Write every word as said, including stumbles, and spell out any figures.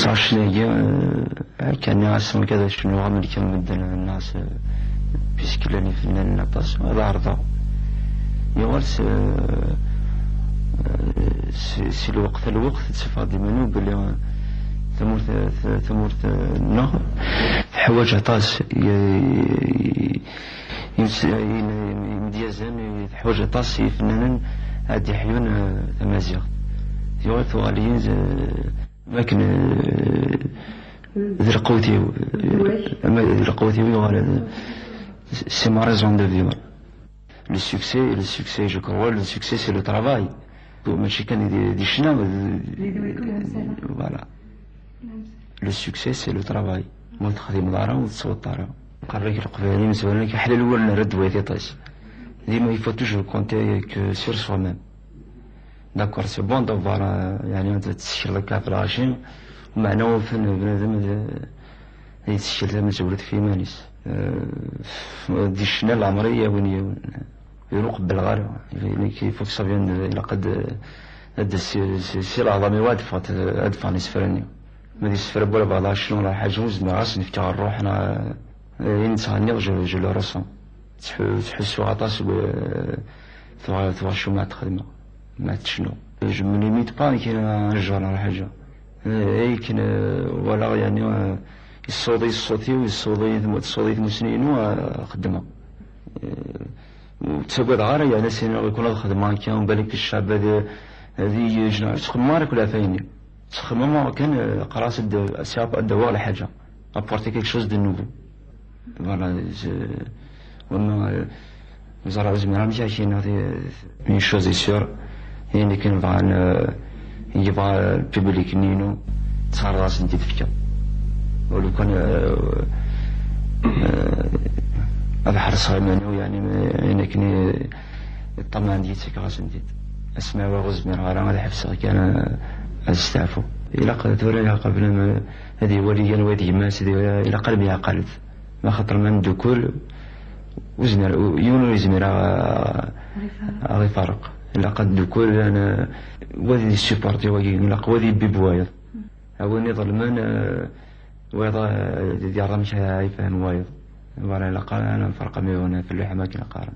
Racnagi, akka nniɣ-as nekk ad cnuɣ am nekk am medden nniɣ-as, puisque llan ifennanen aṭas, ad ɛerḍeɣ. Yuɣal s, s, si lweqt ar lweqt ttafeɣ-d iman-iw belli tamurt, tamurt-nneɣ teḥwaǧ aṭas imedyazen, teḥwaǧ aṭas ifennanen ad d-iḥyun tamaziɣt. Yuɣal tuɣal-iyi d akken d lqewt-iw, ama d lqewt-iw yuɣal c'est ma raison de vivre. Le succès, le succès, je crois, le succès c'est le travail. Mačči kan di, di ccna, voilà. Le succès c'est le travail. Ma ur texdimeḍ ara ur tettwaṭṭar ara. Qerrik leqbayel imezwaren akka ḥlal wul n rred wayt iṭis. Dima il faut toujours compter que sur soi-même. D'accord, c'est bon d'avoir, euh, يعني أنت تسكر لك في العشي ومعناه فن بنادم يتسكر زي ما تقول في مانيس. Di ccna leɛmer-i yawin yawin. Ur qebbleɣ ara. Il faut que ça vienne de, ilaq ad, ad si, si, si leɛḍam-iw ad ffɣet, ad ffɣen isefra-nni. Ma d isefra n walbeɛḍ acnu neɣ ḥaǧa ur zmireɣ ad sen-fkeɣ ṛṛuḥ neɣ ayen ttɣenniɣ, je, je le ressens. Ttḥu-, ttḥussuɣ aṭas deg, tebɣa, tebɣa cumɛa ad texdem, ma tecnu. Je me limite pas akken ad jjeṛ neɣ ḥaǧa. Eh, akken, eh, walaɣ, yeɛni, eh, yessuḍ-iyi ṣṣut-iw, yessuḍ-iyi tmu-, tsuḍ-iyi tmussni-inu, eh, xeddmeɣ. Eh, ur ttagadeɣ ara, yeɛni, ad s-iniɣ, "Kul ad xedmeɣ akka, balak ccɛeb ad, ad iyi-yeǧǧ." Ur ttxemmimeɣ ara kul ɣef ayen-nni. Ttxemmimeɣ kan, eh, qqareɣ-as ad, ad d-awiɣ lḥaǧa, apporter quelque chose de nouveau. Voilà, je, wama, euh, ẓriɣ ur zmireɣ amek ara k-iniɣ une chose est sûre, ayen akken bɣan, euh, yebɣa lpiblik-nni-inu, ttɛerḍeɣ ad sen-t-id-fkeɣ. Ulukan, euh, euh, ad ḥerṣeɣ iman-iw, yeɛni, ayen akken i, i ṭṭamaɛen deg-i, ttakkeɣ-asen-t-id. Asmi ara ur zmireɣ ara, ad ḥebseɣ kan, euh, ad steɛfuɣ. Ilaq tura, ilaq qbel ma ad iwali kan wayt gma-s, ad iwali, ilaq ad myeɛqalet. Axaṭer ma neddukel, ur zmir-, u-, yiwen ur yezmir a, a ɣ-ifarreq. Ilaq ad neddukel, ana, wa ad yessupporti wagi, ilaq wa ad yebbi wayeḍ. A win iḍelmen, eh, wayeḍ, eh, ad yerr amek ara yefhem wayeḍ. Voilà, ilaq ad nferq amiɣen ɣef lluḥ am akken qqaren.